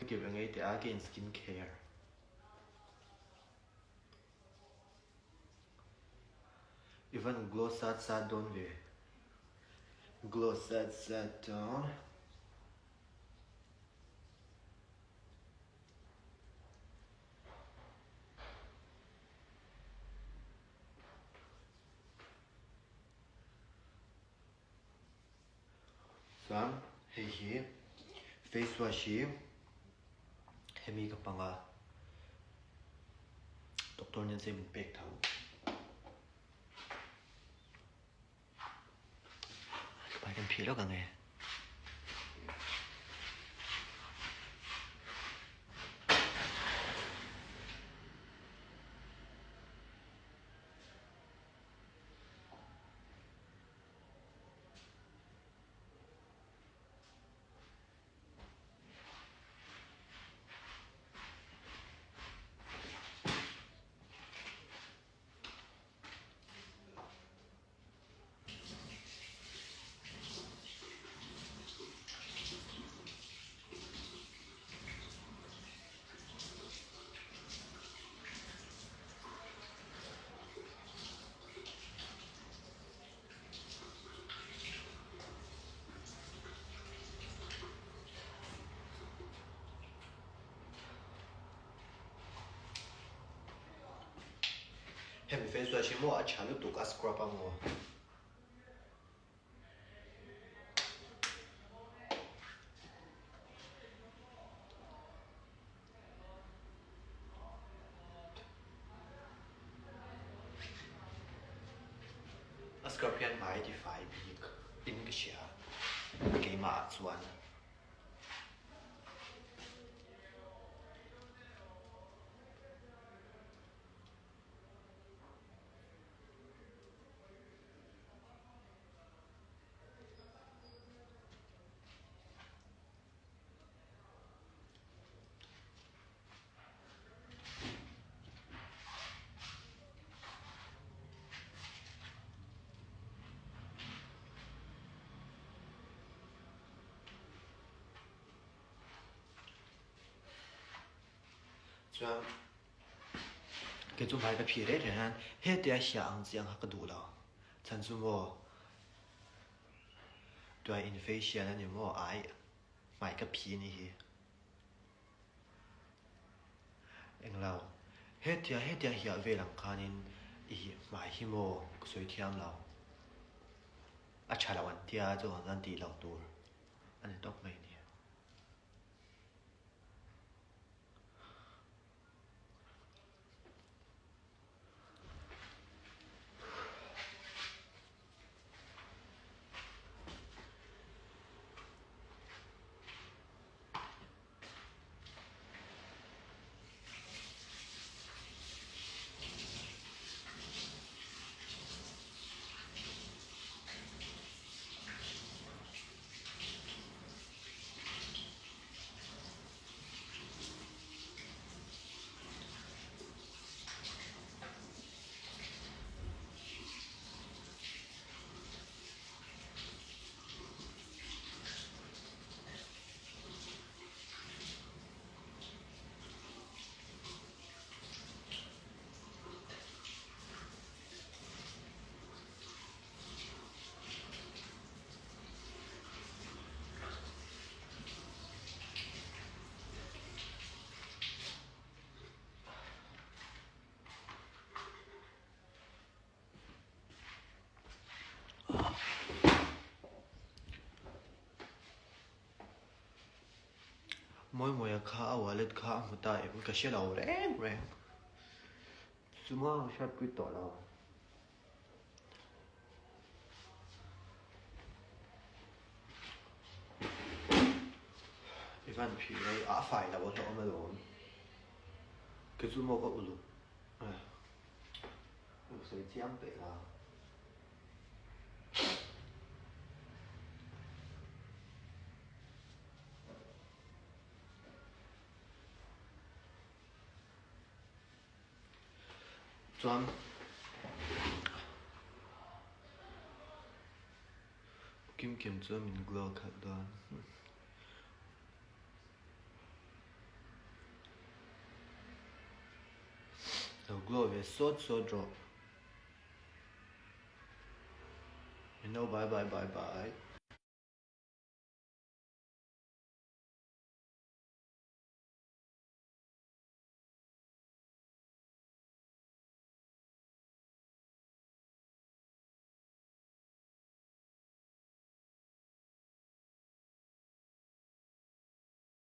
Kim kim engei teh a ka in skin care. I van glow sat sat dawn ve. Glow sat sat dawn. Chuan hei hi face wash hi hemi ka hmang a, doctor nen chuan min pek tho. Hmai kan phih lawk ang e. Hemi face wash hi maw a tha lutuk a scrub a maw. A scrub hian hmai ti fai bik in ka hria keimah ah chuan. Chuan kei chu hmai ka phih reng reng hian hetia hria ang chiang kha ka duh lo. Chhan chu maw tuai in facial a ni maw ai hmai ka phih a nih hi. Englo, hetia hetia hiah vel ang khanin i hmai hi maw ka sawi thiam lo. A tha lo an tia chuan an tih loh tur a ni tawp mai nia. Mawimawia kha a wallet kha a hmu ta em ka hre lo reng reng. Chuma ka hriatpui tawh lo. I van phih rei a fai lo a hlawm alawm. Kei chu maw ka uluk. Ka sawi chiang peih la. Chuan Kim Kim chuan min glow khalh dawn. ve sawt sawt rawh. Min lo bye bye bye bye.